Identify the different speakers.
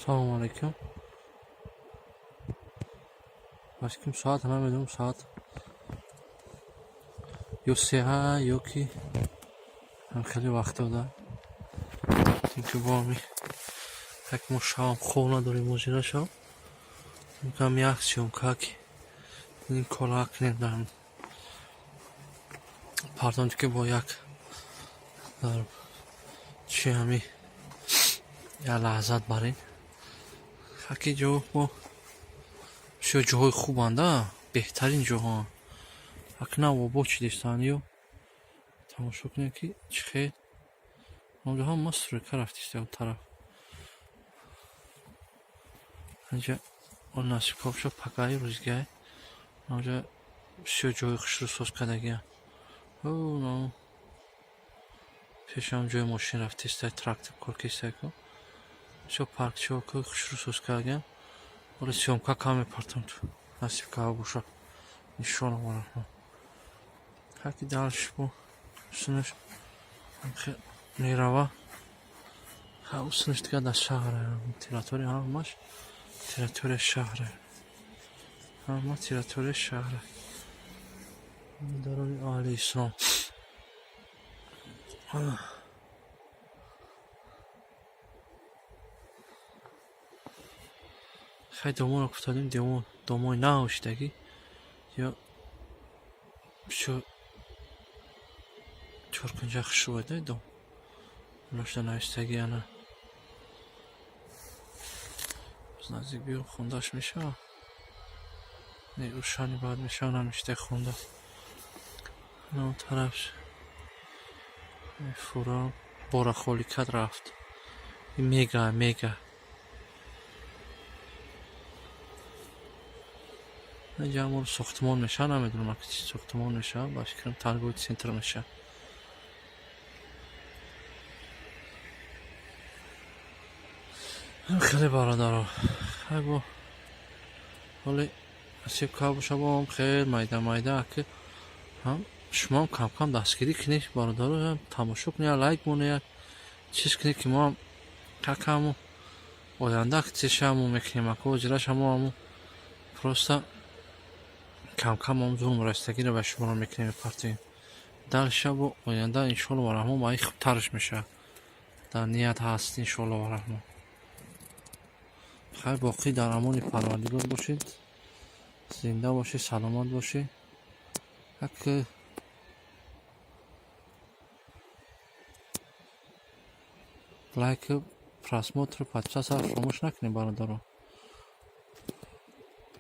Speaker 1: Салому алайкум. Башким, соат намедонам, соат ё сеа, ё ки ҳам хеле вақт дода. Чунки бо ҳами як мо шавам хоб надорем, ҳозира шав. Кам як съёмка ки ин кора кунем, дар пардон, ки бо як дар чи ҳами як лаҳзат барин. Хаки ҷо бо бисёр ҷоҳои хубанда, беҳтарин ҷоҳо. Акна обод шидистанд, ё тамошо кунед, ки чӣ хел онҷо ҳама стройка рафтист он тараф. Инҷа он насиб шуд, пагаи рӯзгай онҷа бисёр ҷои хушрӯ соз кардагиам. Пешам ҷои мошин рафтиста, трактор кор кистаку. Бисёр паркчиҳо хушрӯ соз кардагиам. Ҳоло съёмка кам мепартам, ту насиб кава боша, иншоалло раҳмон. Ҳаки дальше бо сунаш мерава. Усунаш дигар дар шаҳр, территория, ҳамаш территория шаҳре. Ҳама территория шаҳре. Дарони аҳли ислом. Хай, доморо гуфтадем, домои нав шидагӣ ё бисёр чоркунҷа хушрӯ дом. Лошта навистагӣ, ана наздик биё, хондаш мешавад. Не, рӯшани баъд мешавад, намешта хонда. Он тараф фура бора холӣ кард, рафт. Мега, мега. Инҷа ҳамон сохтмон мешавад, намедонам, ки чӣ сохтмон мешавад, ба фикрам, торговый центр мешавад. Хеле, бародаро, хай, бо ҳоли насиб кава боша, бо хел майда майда, ки ҳам шумоам камкам дастгирӣ кунед, бародаро, тамошо кунед, лайк монед, чиз кунед, ки моам какаму оянда чишаму мекунем, аку ҳозираша мо ҳаму просто камкам ҳам зулм расидагиро ба шуморо мекунем, мепартоем. Дальше бо оянда, иншоалло ва раҳмон, ба ин хубтараш мешавад. Дар ният ҳаст, иншоалло ва раҳмон. Хайр, боқӣ дар амони Парвардигор бошед, зинда бошед, саломат бошед. Як лайк, просмотр, подписаться фаромӯш накунед, бародаро.